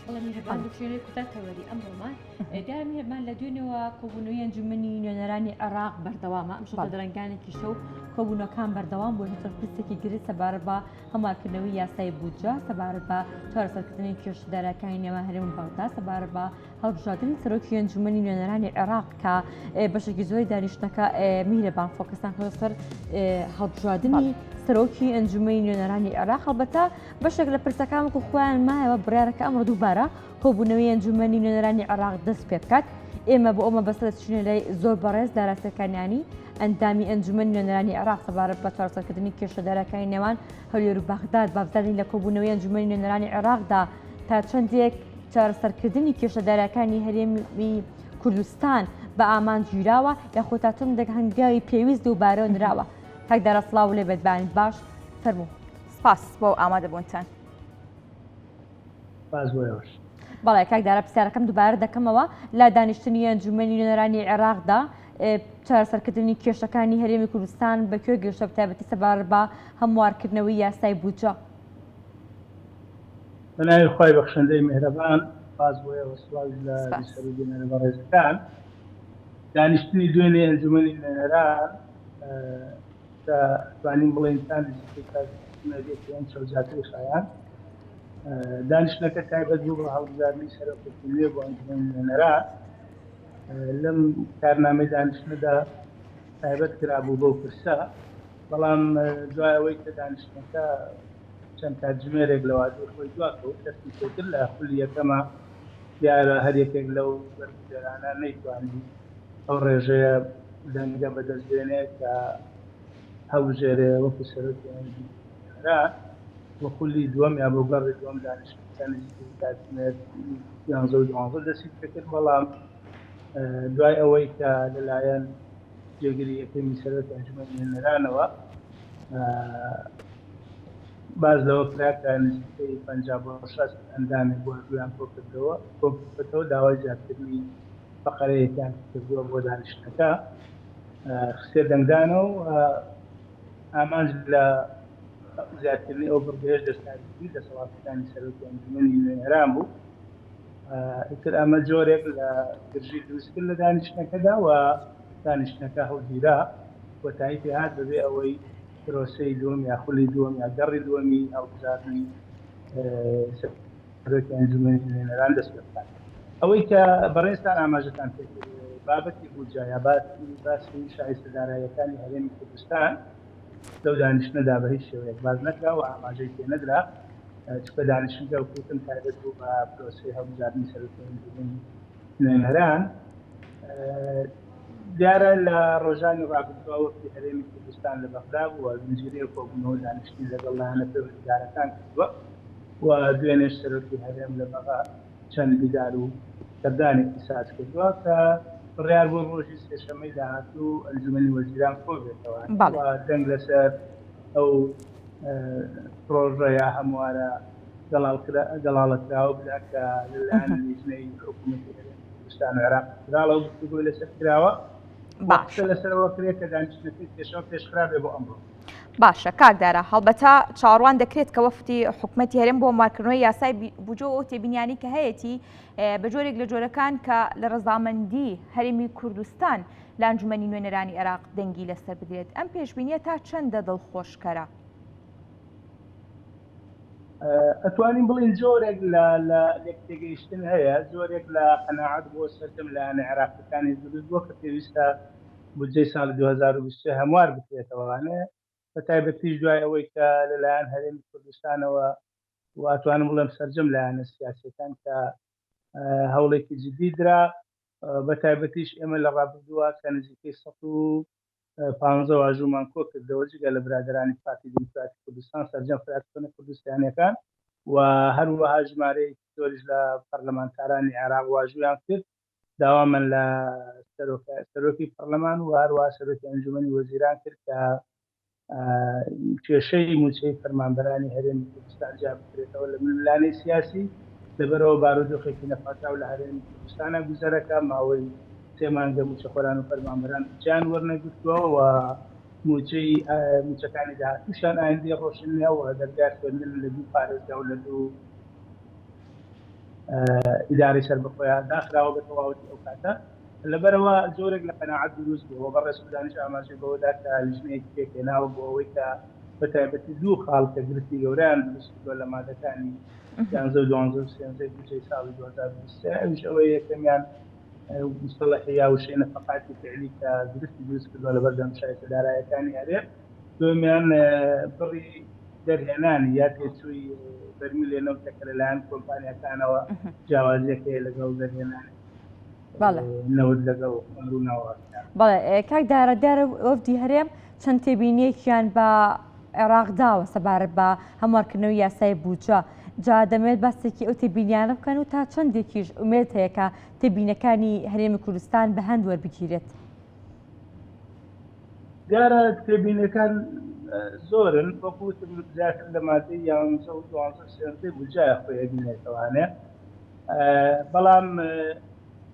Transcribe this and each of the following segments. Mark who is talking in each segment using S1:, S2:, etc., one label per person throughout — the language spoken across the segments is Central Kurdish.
S1: بەڵێ میهرەبان دەچینە کوتا تەوەری ئەمڕۆمان. دیارە میهرەبان لە دوێنێوە کۆبوونەوەی ئەنجومەنی نوێنەرانی عێراق بەردەوامە، ئەمشەو تا درەنگانێکی شەو کۆبوونەوەکان بەردەوام بوون، چەند پرسێکی گرنگ سەبارەت بە هەموارکردنەوەی یاسای بودجە، سەبارەت بە چارەسەرکردنی کێشە دارایەکانی نێوان هەرێم و بەغدا، سەبارەت بە هەڵبژاردنی سەرۆکی ئەنجومەنی نوێنەرانی عێراق کە بەشێکی زۆری دانیشتنەکە میهرەبان فۆکەسان کردە سەر هەڵبژاردنی سەرۆکی ئەنجومەنی نوێنەرانی عێراق. هەڵبەتە بەشێک لە پرسەکان وەکو خۆیان مایەوە، بڕیارەکە ئەمڕۆ دووبارە کۆبوونەوەی ئەنجومەنی نوێنەرانی عێراق دەست پێ بکات. ئێمە بۆ ئەو مەبەستە دەچینە لای زۆر بەڕێز دارا سێکانیانی ئەندامی ئەنجومەنی نوێنەرانی عێراق سەبارەت بە چارەسەرکردنی کێشە دارایەکانی نێوان هەولێر و بەغداد. با بزانین لە کۆبوونەوەی ئەنجومەنی نوێنەرانی عێراقدا تا چەندێک چارەسەرکردنی کێشە دارایەکانی هەرێمی کوردستان بە ئامانج گیراوە یاخۆ تا چەندێک هەنگاوی پێویست دووبارە نراوە. کاک دارا سڵاو لێ بێت، بەیانیت باش، فەرموو.
S2: سپاس بۆ ئامادەبوونتان.
S3: سپاس بۆ ئێوەش.
S1: بەڵێ کاک دارا پرسیارەکەم دووبارە دەکەمەوە، لە دانیشتنی ئەنجومەنی نوێنەرانی عێراقدا چارەسەرکردنی کێشەکانی هەرێمی کوردستان بە کوێ گەیشتووە بەتایبەتی سەبارەت بە هەموارکردنەوەی یاسای بودجە؟
S3: بە ناوی خوای بەخشندەی میهرەبان، سپاس بۆ ئێوە، سڵاویش لە بیسەر و بینەرە بەڕێزەکان. دانیشتنی دوێنێ ئەنجومەنی نوێنەران کە توانیم بڵێین تا نزیکەی کاتژمێر یەک یان چەند زیاتری خایاند. دانیشتنەکە تایبەت بوو بە هەڵبژاردنی سەرۆکێکی نوێ بۆ ئەنجومەنی نوێنەران. لەم کارنامەی دانیشتنەدا تایبەت کرابوو بەو پرسە، بەڵام دوای ئەوەی کە دانیشتنەکە چەند کاتژمێرێک لە وادەی خۆی دواکەوت، دەستی پێکرد لە خولی یەکەمە دیارە هەر یەکێک لەو بەربژێرانە نەیتوانی ئەو ڕێژەیە دەنگە بەدەست بێنێ کە هەڵبژێرێ وەکو سەرۆکی ئەنجومەنی نوێنەران و خولی دووەم یا بۆ گەڕی دووەم دانیشتنەکە نزیکەی کاتژمێر یانزە و دوانزە دەستی پێکرد، بەڵام دوای ئەوەی کە لەلایەن جێگری یەکەمی سەرۆکی ئەنجومەنی نوێنەرانەوە باس لەوە کرا کە نزیکەی 50 بۆ 60 ئەندامێک واژوویان کۆکردەوە کۆکردەوە داوای زیادکردنی فەقەرەیەکیان کردووە بۆ دانیشتنەکە خستە دەنگدانەوە و ئامانج لە زیادکردنی ئەو بڕگەیەش دەستکاریکردنی دەسەڵاتەکانی سەرۆکی ئەنجومەنی نوێنەران بوو. ئیتر ئەمە جۆرێک لە گرژی دروست کرد لە دانیشتنەکەدا و دانیشتنەکە هەڵگیرا، کۆتایی پێهات بەبێ ئەوەی پرۆسەی دووەم یا خولی دووەم یا گەڕی دووەمی هەڵبژاردنی سەرۆکی ئەنجومەنی نوێنەران دەست پێ بکات. ئەوەی کە بەڕێزتان ئاماژەتان پێ کرد بابەتی بودجە یا باسی شایستە داراییەکانی هەرێمی کوردستان لەو دانیشتنەدا بە هیچ شێوەیەک باس نەکرا و ئاماژەی پێ نەدرا، چونکە دانیشتنەکە وەک وتم تایبەت بوو بە پرۆسەی هەڵبژاردنی سەرۆکی ئەنجومەنی نوێنەران. دیارە لە ڕۆژانی ڕابردووە وەفدی هەرێمی کوردستان لە بەغدا بووە، زنجیرەیەک کۆبوونەوە دانیشتنی لەگەڵ لایەنە پەیوەندیدارەکان کردووە و دوێنێش سەرۆکی هەرێم لە بەغا چەند دیدار و سەردانێکی ساز کردووە کە بڕیار بوو ڕۆژی سێشەممەی داهاتوو ئەنجومەنی وەزیران کۆبێتەوە و دەنگ لەسەر ئەو پرۆژە یا هەموارە گەڵاڵەکراوە بدا کە لەلایەن لیژنەی حکوومەتی هەرێمی کوردستان و عێراق فیدراڵەوە گفتوگۆی لەسەر کراوە.
S2: باشە.
S3: قسە لەسەرەوە کرێت کە دانیشتنەکەی پێشەوە پێشخرابێ بۆ ئەمڕۆ.
S2: باشە کاک دارا، هەڵبەتە چاوەڕوان دەکرێت کە وەفدی حکومەتی هەرێم بۆ هەموارکردنەوەی یاسای بودجە و ئەو تێبینیانەی کە هەیەتی بە جۆرێک لە جۆرەکان کە لە ڕەزامەندی هەرێمی کوردستان لە ئەنجومەنی نوێنەرانی عێراق دەنگی لەسەر بدرێت، ئەم پێشبینیە تا چەندە دڵخۆشکەرە؟
S3: ئەتوانین بڵێین جۆرێک لە لە لێکتێگەیشتن هەیە، جۆرێک لە قەناعەت بۆ سەرجەم لایەنە عێراقیەکانی دروست بووە کە پێویستە بودجەی ساڵی 2023 هەموار بکرێتەوە، بە تایبەتیش دوای ئەوەی کە لەلایەن هەرێمی کوردستانەوە و ئەتوانم بڵێم سەرجەم لایەنە سیاسیەکان کە هەوڵێکی جدی درا، بە تایبەتیش ئێمە لە ڕابردووە کە نزیکەی 115 واژوومان کۆ کردەوە جگە لە برادەرانی پارتی دیموکراتی کوردستان سەرجەم فراکسیۆنە کوردستانیەکان و هەروەها ژمارەیەکی زۆریش لە پەرلەمانتارانی عێراق واژوویان کرد داوامان لە سەرۆکی پەرلەمان و هەروەها سەرۆکی ئەنجومەنی وەزیران کرد کە کێشەی مووچەی فەرمانبەرانی هەرێمی کوردستان جیا بکرێتەوە لە ململانێی سیاسی، لەبەرئەوە بارودۆخێکی نەپاکراو لە هەرێمی کوردستانە گوزەرەکە، ماوەی سێ مانگە مووچەخۆران و فەرمانبەران مووچەیان وەرنەگرتووە و مووچەی مووچەکانی داهاتووشیان ئایندەی ڕۆشن نییە و دەرگای خوێندن لە دوو پارێزگا و لە دوو. ئیدارەی سەربەخۆیە داخراوە بە تەواوەتی ئەو کاتە لەبەرەوە جۆرێک لە قەناعەت دروست بووە و بەڕێز سودانیش ئاماژەی بەوەدا کە لیژنەیەکی پێکهێناوە بۆ ئەوەی کە بە تایبەتی دوو خاڵ کە گرفتی گەورەیان دروست کردووە لە مادەکانی یانزە و دوانزە و سێنزەی بودجەی ساڵی 2023 ئەویش ئەوەیە یەکەمیان مستەڵەحی یا وشەی نەفەقاتی فعلی کە گرفتی دروست کردووە لەبەردەم شایستە دارایەکانی هەرێم دووەمیان بڕی دەرهێنانی یا تێچووی بەرمیلێ نەوتە کە لەلایەن کۆمپانیاکانەوە جیاوازیەک هەیە لەگەڵ دەرهێنانی نەوت لەگەڵ ڕوو ناوەڕاستدا.
S1: بەڵێ کاک دارا دیارە وەفدی هەرێم چەند تێبینیەکیان بە عێراق داوە سەبارەت بە هەموارکردنەوەی یاسای بودجە جا دەمەوێت باسێکی ئەو تێبینیانە بکەن و تا چەندێکیش ئومێد هەیە کە تێبینەکانی هەرێمی کوردستان بە هەند وەربگیرێت.
S3: دیارە تێبینەکان زۆرن وەکو وتم زیاتر لە مادەی یانزە و دوانزە و سێزدەی بودجەیە خۆی ئەبینێتەوانێ بەڵام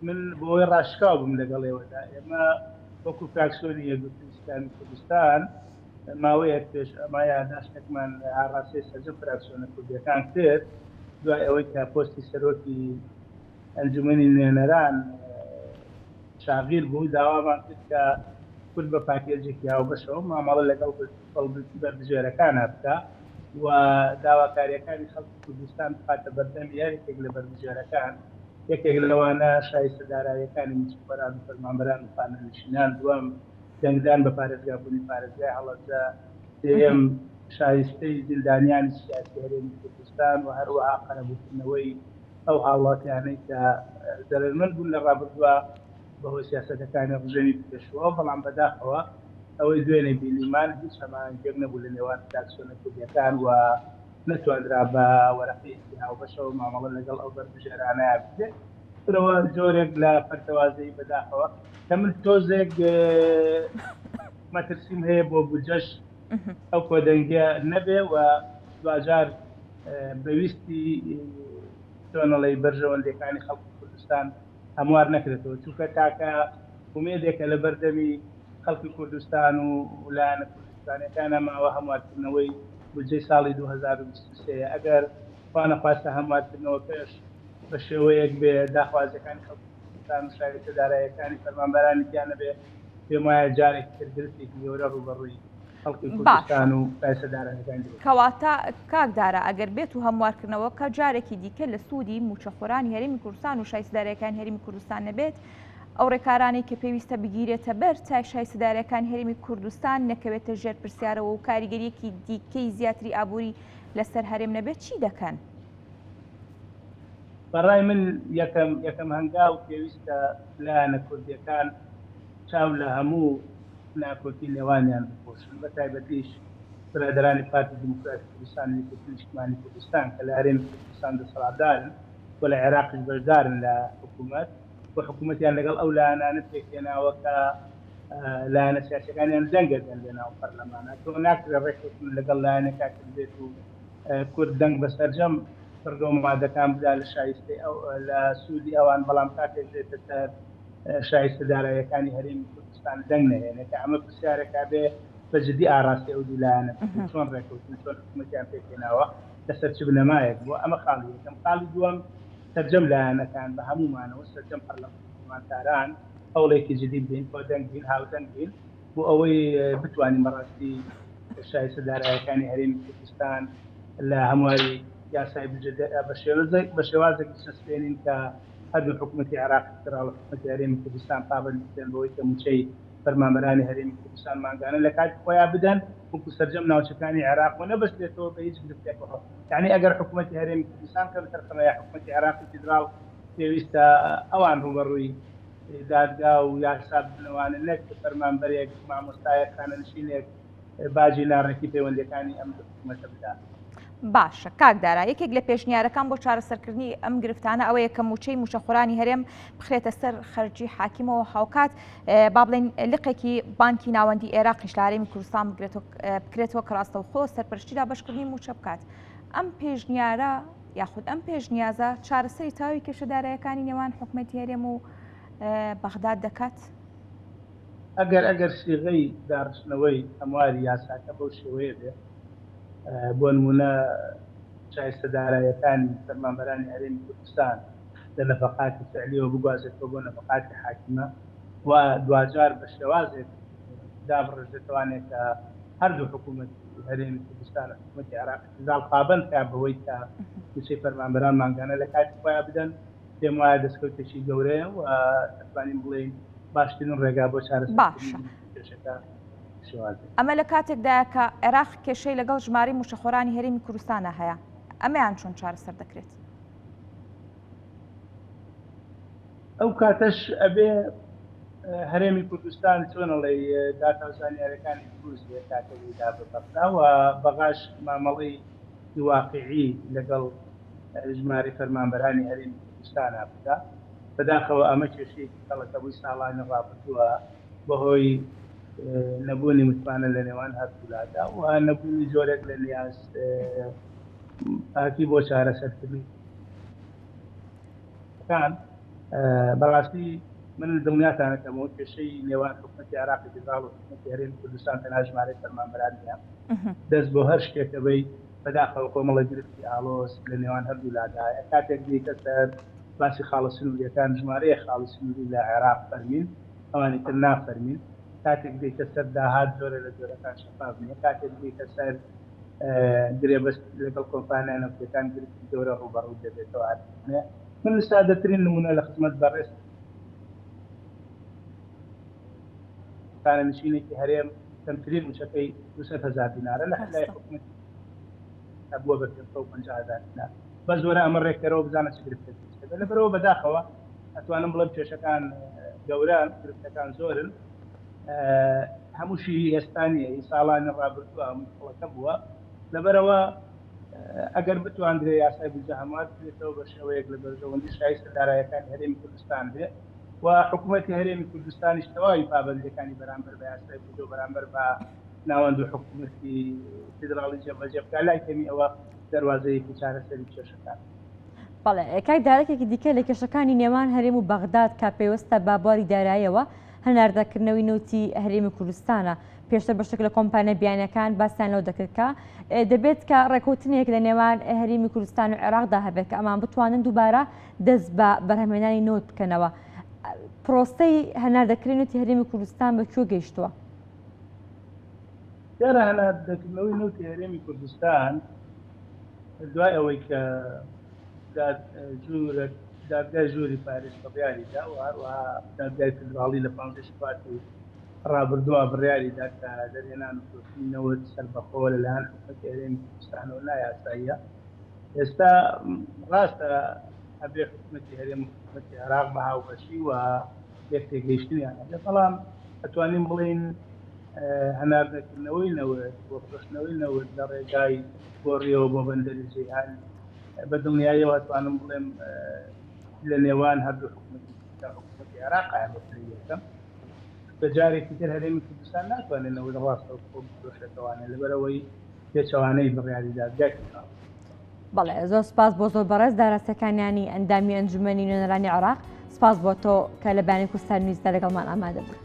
S3: من بۆی ڕاشکاو بم لەگەڵ ئێوەدا ئێمە وەکو فراکسیۆنی یەکگرتووی ئیسلامی کوردستان ماوەیەک پێش ئەمە یاداشتێکمان ئاڕاستەی سەرجەم فراکسیۆنە کوردیەکان کرد دوای ئەوەی کە پۆستی سەرۆکی ئەنجومەنی نوێنەران شاغیر بوو داوامان کرد کە کورد بە پاکێجێکی هاوبەشەوە مامەڵە لەگەڵ بەربژێرەکانا بکا و داواکارییەکانی خەڵکی کوردستان بخاتە بەردەمی هەر یەکێک لە بەربژێرەکان، یەکێک لەوانە شایستە داراییەکانی مووچەخۆران و فەرمانبەران و خانەنشینان، دووەم دەنگدان بە پارێزگابوونی پارێزگای هەڵەبجە، سێیەم شایستەی زیندانیانی سیاسی هەرێمی کوردستان و هەروەها قەرەبووکردنەوەی ئەو هاوڵاتیانەی کە زەرەرمەند بوون لە ڕابردووە بەهۆی سیاسەتەکانی ڕژێمی پێشووەوە، بەڵام بەداخەوە ئەوەی دوێنێ بینیمان هیچ هەماهەنگیەک نەبوو لە نێوان فراکسیۆنە کوردیەکان و نەتوانرا بە وەرەقەیەکی هاوبەشەوە مامەڵە لەگەڵ ئەو بەربژێرانەیا بکرێت. برەوە جۆرێک لە پەرتەوازەیی بەداخەوە کە من تۆزێک مەترسیم هەیە بۆ بودجەش ئەو کۆدەنگیە نەبێ و دواجار بە ویستی چۆنەڵی بەرژەوەندیەکانی خەڵکی کوردستان هەموار نەکرێتەوە چونکە تاکە ئومێدێکە لە بەردەمی خەڵکی کوردستان و لایەنە کوردستانیەکانە ماوە هەموارکردنەوەی بودجەی ساڵی 2023 ئەگەر خوانەخواستە هەموارکردنەوەکەش بە شێوەیەک بێ داخوازیەکانی خەڵکی کوردستان و شایستە داراییەکانی فەرمانبەرانی تیا نەبێ پێم وایە جارێکی تر گرفتێکی گەورە ڕووبەڕووی خەڵکی
S2: باشە
S3: کوردستان و شایستە داراییەکانی دەبێتەوە.
S2: کەواتە کاک دارا ئەگەر بێت و هەموارکردنەوەکە جارێکی دیکە لە سوودی مووچەخۆرانی هەرێمی کوردستان و شایستەدارەکانی هەرێمی کوردستان نەبێت، ئەو ڕێکارانەی کە پێویستە بگیرێتە بەر تا شایستەدارەکانی هەرێمی کوردستان نەکەوێتە ژێر پرسیارەوە و کاریگەریەکی دیکەی زیاتری ئابووری لەسەر هەرێم نەبێت چی دەکەن؟
S3: بەڕای من یەکەم یەکەم هەنگاو پێویستە لایەنە کوردیەکان چاو لە هەموو ناکۆکی نێوانیان بپۆشن بە تایبەتیش برادەرانی پارتی دیموکراتی کوردستان و یەکێتی نیشتمانی کوردستان کە لە هەرێمی کوردستان دەسەڵاتدارن و لە عێراقیش بەشدارن لە حکوومەت و حکوومەتیان لەگەڵ ئەو لایەنانە پێکهێناوە کە لایەنە سیاسیەکانیان دەنگە دەن لە ناو پەرلەمانە تۆ ناکرێت ڕێککەوتن لەگەڵ لایەنێکا کردبێت و کورد دەنگ بە سەرجەم بڕگە و مادەکان بدا لە شایستەی ئەو لە سوودی ئەوان بەڵام کاتێک دێتە سەر شایستە داراییەکانی هەرێمی کوردستان دەنگ نەهێنێ کە ئەمە پرسیارێکە بێ بە جدی ئاراستەی ئەو دوو لایەنە بکرێت چۆن ڕێکەوتن چۆن حکوومەتیان پێکهێناوە لەسەر چ بنەمایەک بووە ئەمە خاڵی یەکەم خاڵی دووەم سەرجەم لایەنەکان بە هەموومانەوە سەرجەم پەرلەمانتاران هەوڵێکی جدی بدەین کۆدەنگ بین هاودەنگ بین بۆ ئەوەی بتوانین بەڕاستی شایستە دارایەکانی هەرێمی کوردستان لە هەمواری یاسای بودجە بە شێوازێک بچەسپێنین کە هەردوو حکوومەتی عێراقی فیدراڵ و حکوومەتی هەرێمی کوردستان پابەند بکرێن بەوەی کە مووچەی فەرمانبەرانی هەرێمی کوردستان مانگانە لە کاتی خۆیان بدەن وەکو سەرجەم ناوچەکانی عێراق و نەبەسترێتەوە بە هیچ گرفتێکەوە یعنی ئەگەر حکوومەتی هەرێمی کوردستان کەمتەرخەمە یا حکوومەتی عێراقی فیدراڵ پێویستە ئەوان ڕووبەڕووی دادگا و یاسا ببنەوانە نەک فەرمانبەرێک مامۆستایەک خانەنشینێک باجی ناڕێکی پەیوەندیەکانی ئەم حکومەتە بدات.
S2: باشە کاک دارا یەکێک لە پێشنیارەکان بۆ چارەسەرکردنی ئەم گرفتانە ئەوەیە کە مووچەی مووچەخۆرانی هەرێم بخرێتە سەر خەرجی حاکیمەوە هاوکات با بڵێین لقێکی بانکی ناوەندی عێراقیش لە هەرێمی کوردستان بکرێتەوە کە ڕاستەوخۆ سەرپەرشتی دابەشکردنی مووچە بکات ئەم پێشنیارە یاخود ئەم پێشنیازە چارەسەری تەواوی کێشە دارایەکانی نێوان حکومەتی هەرێم و بەغداد دەکات؟
S3: ئەگەر ئەگەر سیغەی داڕشتنەوەی هەمواری یاساکە بەو شێوەیە بێ بۆ نموونە. شایستە دارایەکانی فەرمانبەرانی هەرێمی کوردستان لە نەفەقاتی فعلیەوە بگوازێتەوە بۆ نەفەقاتی حاکمە و دواجار بە شێوازێک دابڕێژێتەوانێ کە هەردوو حکوومەتی هەرێمی کوردستان و حکوومەتی عێراق فیدراڵ پابەند کا بەوەی کە مووچەی فەرمانبەران مانگانە لە کاتی خۆیان بدەن، پێم وایە دەستکەوتێکی گەورەیە و دەتوانین بڵێین باشترین ڕێگا بۆ
S2: باشە.
S3: چارەسەرکردنی کێشەکە شێوازێک.
S2: ئەمە لە کاتێکدایە کە عێراق کێشەی لەگەڵ ژمارەی مووچەخۆرانی هەرێمی کوردستانا هەیە، ئەمەیان چۆن چارەسەر دەکرێت؟
S3: ئەو کاتەش ئەبێ هەرێمی کوردستان چۆن ئەڵێی داتا و زانیاریەکانی دروست بێ کاتێک ئەیدا بە بەغدا و بەغاش مامەڵەی واقیعی لەگەڵ ژمارەی فەرمانبەرانی هەرێمی کوردستانا بکا. بەداخەوە ئەمە کێشەیەکی کەڵەکەبووی ساڵانی ڕابردووە بەهۆی نەبوونی متمانە لە نێوان هەردوولادا و نەبوونی جۆرێک لە نیاز پاکی بۆ چارەسەرکردنی کان بەڕاستی من دڵنیاتانەکەمەوە کێشەی نێوان حکومەتی عێراقی فیدراڵ و حکومەتی هەرێمی کوردستان تەنها ژمارەی فەرمانبەران نییە دەست بۆ هەر شتێکە بەی بەداخەوە کۆمەڵە گرفتی ئاڵۆز لە نێوان هەردوو لادایە کاتێک دیتە سەر باسی خاڵە سنووریەکان ژمارەیە خاڵی سنووری لە عێراق فەرمین ئەوانی تر نافەرمین کاتێک دیتە سەر داهات جۆرە لە جۆرەکان شەفاف نییە کاتێک دیتە سەر گرێبەست لەگەڵ کۆمپانیا نەوتیەکان گرفتی گەورە ڕووبەڕوو دەبێتەوە. من سادەترین نمونە لە خزمەت بەڕێز خانەنشینێکی هەرێم کەمترین موچەکەی 200 هەزار دینارە لە لای حکومەت بووە بە 550 هەزار دینار بەس وەرە ئەمە ڕێککەرەوە بزانە چ گرفتێک دروست دەبێت لەبەرەوە بەداخەوە ئەتوانم بڵێم کێشەکان گەورەن گرفتەکان زۆرن هەمووشی ئێستا نییە ئی ساڵانی ڕابردووە هەمووی کەڵەکە بووە لەبەرەوە ئەگەر بتواندرێ یاسای بودجە هەموار بکرێتەوە بە شێوەیەک لە بەرژەوەندی شایستە دارایەکانی هەرێمی کوردستان بێ و حکوومەتی هەرێمی کوردستانیش تەواوی پابەندیەکانی بەرامبەر بە یاسای بودجە و بەرامبەر بە ناوەند و حکوومەتی فیدراڵی جێبەجێ بکات لای کەمی ئەوە دەروازەیەکی چارەسەری کێشەکان.
S1: بەڵێ کاک دارەکێکی دیکە لە کێشەکانی نێوان هەرێم و بەغداد کە پەیوەستە بە بواری داراییەوە هەناردەکردنەوەی نەوتی هەرێمی کوردستانە. پێشتر بەشێک لە کۆمپانیا بیانیەکان باسیان لەوە دەکرد کە دەبێت کە ڕێککەوتنێک لە نێوان هەرێمی کوردستان و عێراقدا هەبێت کە ئەمان بتوانن دووبارە دەست بە بەرهەمهێنانی نەوت بکەنەوە. پرۆسەی هەناردەکردنی نەوتی هەرێمی کوردستان بە کوێ گەیشتووە؟
S3: دیارە هەناردەکردنەوەی نەوتی هەرێمی کوردستان دوای ئەوەی کە دادگای ژووری پاریس بڕیاری دا و هەروەها دادگای فیدراڵی لە 15 شوباتی ڕابردووە بڕیاری دا کە دەرهێنان و فرۆشتنی نەوت سەربەخۆ لەلایەن حکومەتی هەرێمی کوردستانەوە نایاساییە. ئێستا ڕاستە ئەبێ حکومەتی هەرێم و حکومەتی عێراق بە هاوبەشی و لێکتێگەیشتنیان هەبێ، بەڵام ئەتوانین بڵێین هەناردەکردنەوەی نەوت و فرۆشتنەوەی نەوت لە ڕێگای بۆڕیەوە بۆ بەندەری جەیهان بە دڵنیاییەوە ئەتوانم بڵێم لە نێوان هەردوو حکومەتی حکومەتی عێراق بە پلەی یەکەم بە جارێکی تر هەرێمی کوردستان ناتوانێت نەوت ڕاستەوخۆ بفرۆشێتەوانێ لەبەرئەوەی پێچەوانەی بڕیاری دادگای فیدراڵی.
S1: بەڵێ زۆر سپاس بۆ زۆر بەڕێز دارا سێکانیانی ئەندامی ئەنجومەنی نوێنەرانی عێراق سپاس بۆ تۆ کە لە بەیانی کوردستان نیوزدا لەگەڵمان ئامادە بوویت.